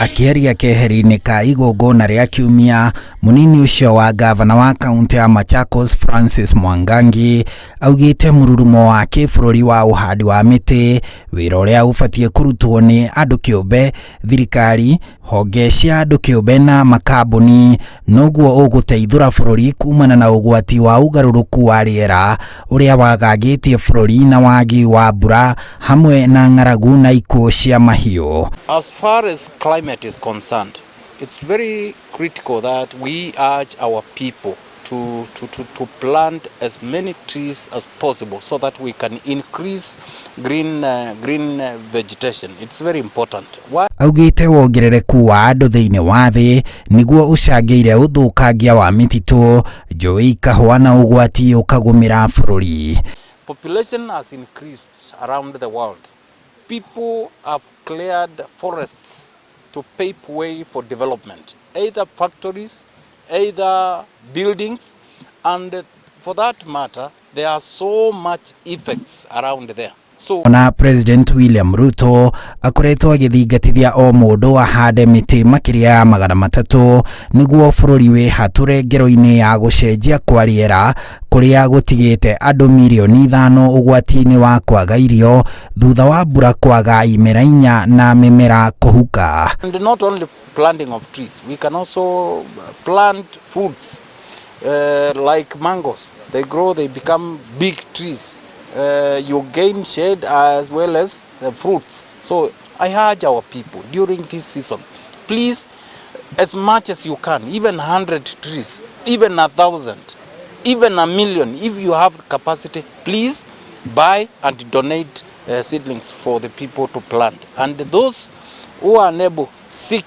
Akĩaria keheri-inĩ ka igongona rĩa kiumia, mũnini ũcio wa ngavana wa kaũntĩ ya Machakos Francis Mwangangi augĩte mũrurumo wa kĩbũrũri wa ũhandi wa mĩtĩ, wĩra ũrĩa ũbatiĩ kũrutwo nĩ andũ kĩũmbe, thirikari, honge cia andũ kĩũmbe na makambuni, noguo ũgũteithũra bũrũri kumana na ũgwati wa ũgarũrũku wa rĩera ũrĩa wagagĩtie bũrũri na wagi wa mbura hamwe na ng'aragu na ikuũ cia mahiũ. As far as climate is concerned, it's very critical that we urge our people to plant as many trees as possible so that we can increase green vegetation. It's very important. Why? Augĩte wongerereku wa andũ thĩinĩ wa thĩ nĩguo ũcangĩire ũthũkangia wa mĩtitũ, njũĩ ikahũa na ũgwati ũkagũmĩra bũrũri. Population has increased around the world. People have cleared forests to pave way for development, either factories, either buildings, and for that matter, there are so much effects around there. So Na President William Ruto akoretwo agĩthingatithia o mũndũ ahande mĩtĩ makĩria ya 300 nĩguo bũrũri wĩhatũre ngero-inĩ ya gũcenjia kwa rĩera kũrĩa gũtigĩte andũ mirioni 5 ũgwati-inĩ wa kwaga irio thutha wa mbura kwaga imera 4 na mĩmera kũhuka. And not only planting of trees, we can also plant fruits like mangoes. They grow, they become big trees. You gain shade as well as the fruits. So I urge our people during this season, please, as much as you can, even 100 trees, even 1,000, even 1 million, if you have capacity, please buy and donate seedlings for the people to plant. And those who are unable, seek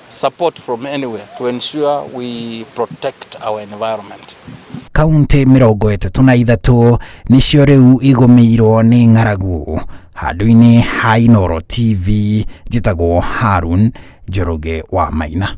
support from anywhere to ensure we protect our environment. Kaunti 33 nĩcio rĩu igũmĩirwo nĩ ng'aragu. Handũ-inĩ ha Inooro TV, njĩtagwo Harun Njoroge wa Maina.